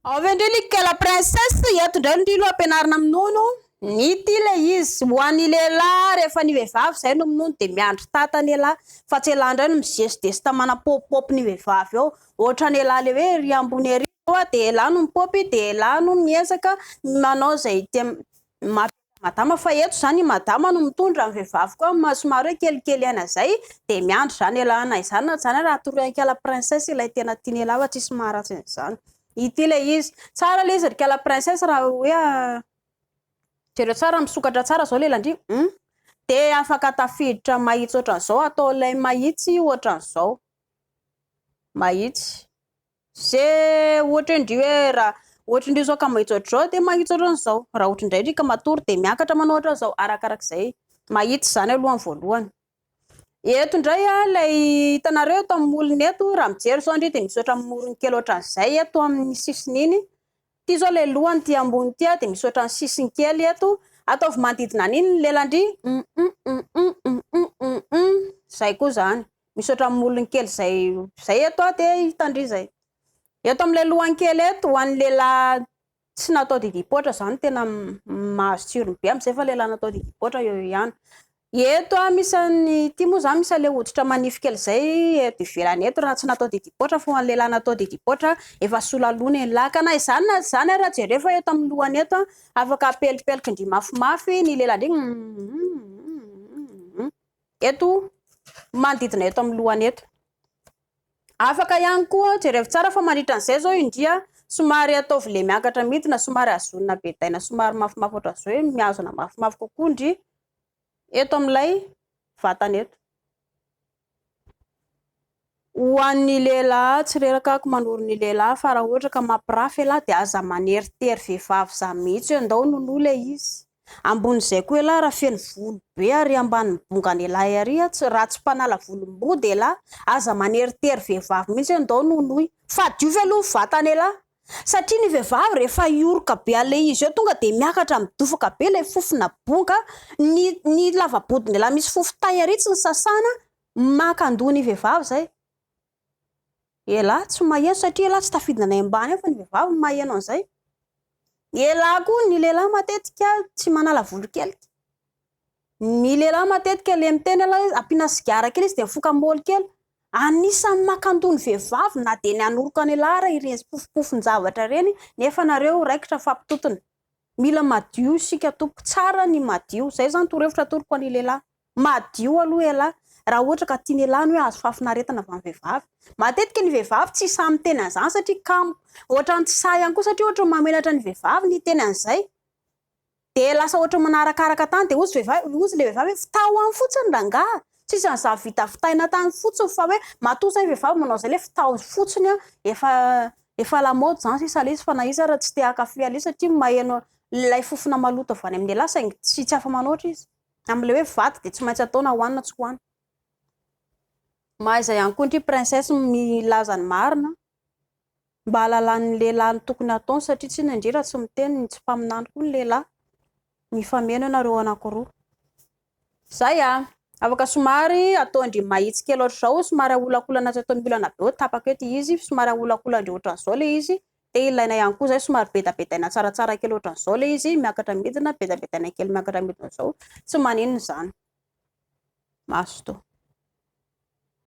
Ao ve ndry like la princesse, eto indray ndry no ampianarina minono, ity ilay izy, ho an'ny lehilahy rehefa ny vehivavy izay no minono dia miandry tatany elah, fa tsy elah indray no mizesizesta manapôpipôpy ny vehivavy eo, ohatran'ny elah le hoe ery ambony ery zao a dia elah no mipôpy dia elah no miezaka manao izay mampiasa madama fa eto izany i madama no mitondra ny vehivavy koa somary hoe kelikely aina izay dia miandry izany elah na izany na tsy izany raha toroy an'i princesse ilay tena tian'elah fa tsisy maharatsy an'izany. Ity ilay izy. Tsara ilay izy ry kala princesse raha hoe jereo tsara misokatra tsara izao ilay landria. Dia afaka tafiditra mahitsy ohatran'izao, atao ilay mahitsy ohatran'izao. Mahitsy. Ze ohatra hoe ndry hoe raha ohatra ndry zao ka mahitsy ohatr'izao dia mahitsy ohatran'izao. Raha ohatra indray ndry ka matory dia miakatra manao ohatran'izao. Arakarak'izay. Mahitsy izany aloha ny voalohany. Eto indray ilay hitanareo eto amin'ny molony eto, raha mijery izao ndry dia misy ohatran'ny morony kely ohatran'izay eto amin'ny sisiny iny. Ity izao ilay lohany ity ambony ity dia misy ohatran'ny sisiny kely eto. Ataovy manodidina an'iny ny lelan-dry. Izay koa izany. Misy ohatran'ny molony kely izay izay eto dia hitan-dry izay. Eto amin'ilay lohany kely eto, ho an'ny lehilahy tsy natao didim-poatra izany tena mahazo tsirony be amin'izay fa lehilahy natao didim-poatra eo ihany. Eto misy an'ny ity moa izany misy an'ilay hoditra manify kely izay eto ivelany eto raha tsy natao didim-poatra fa ho an'ny lehilahy natao didim-poatra efa sola loha ny lehilahy. Ka na izany na tsy izany ary raha jereo fa eto amin'ny lohany eto afaka apelipeliky ndry mafimafy ny lehilahy ndry eto manodidina eto amin'ny lohany eto. Afaka ihany koa, jerevo tsara fa mandritra an'izay izao indria somary ataovy le miakatra midina, somary hazonina bedaina somary mafimafy ohatran'izao hoe mihazona mafimafy kokoa ndry eto amin'ilay vatana eto. Ho an'ny lehilahy, tsy reraka ako manoro ny lehilahy fa raha ohatra ka mampirafy ialahy dia aza maneritery vehivavy izany mihitsy hoe ndao nonoa ilay izy. Ambonin'izay koa ialahy raha feno volo be ary ambanin'ny bongan'ialahy ary tsy raha tsy mpanala volom-body ialahy, aza maneritery vehivavy mihitsy hoe ndao nonoy. Fadiovy aloha ny vatan'ialahy satria ny vehivavy rehefa hioroka be an'ilay izy eo tonga dia miakatra midofoka be ilay fofona bonga, ny ny lava-bodin'ialahy misy fofon-tay ary tsy nisasana, maka an-doha ny vehivavy izay. Elah tsy maheno satria elah tsy tafidina any ambany ao fa ny vehivavy no maheno an'izay. Elah koa ny lehilahy matetika tsy manala volo kelika. Ny lehilahy matetika le miteny elah hoe ampiana sigara kely izy dia mifoka môly kely. Anisan'ny maka an-doha ny vehivavy na dia ny hanoroka an'elah ara ireny fofompofon-javatra ireny nefa nareo raikitra mifampitontona. Mila madio isika tompoko, tsara ny madio. Zay zany torohevitra atoroko an'i lehilahy. Madio aloha ialahy raha ohatra ka tian'ialahy ny hoe azo fahafinaretana avy amin'ny vehivavy. Matetika ny vehivavy tsy sahy miteny an'izany satria kamo. Ohatran'ny tsy sahy ihany koa satria ohatran'ny mahamenatra ny vehivavy ny hiteny an'izay. Dia lasa ohatran'ny manarakaraka tany dia hozy vehivavy, hozy ilay vehivavy hoe fitaho any fotsiny rangahy. Tsisy an'izany vita fitahina tany fotsiny fa hoe matoa izay ny vehivavy manao izay ilay fitaho fotsiny an, efa efa lamaody izany sisa ilay izy fa na iza ary tsy te hankafy an'ilay izy satria maheno ilay fofona maloto avy any amin'ny lehilahy saingy tsy tsy afa-manoatra izy. Amin'ilay hoe vady dia tsy maintsy atao na hoanina tsy hoanina. Mahaiza ihany koa ndry princesse milaza ny marina mba hahalalan'ny lehilahy ny tokony hataony satria tsinona ndry raha tsy miteny ny tsy mpaminany koa ny lehilahy. Mifameno ianareo anankiroa. Zay a! Afaka somary ataon-dry mahitsy kely ohatr'izao, somary aholakolana tsy atao miolana be hoe tapaka eto izy, somary aholakolan-dry ohatran'izao ilay izy Dia ilaina ihany koa izay somary bedabedaina tsaratsara kely ohatran'izao ilay izy, miakatra midina, bedabedaina kely miakatra midina izao, tsy maninona izany. Mazotoa.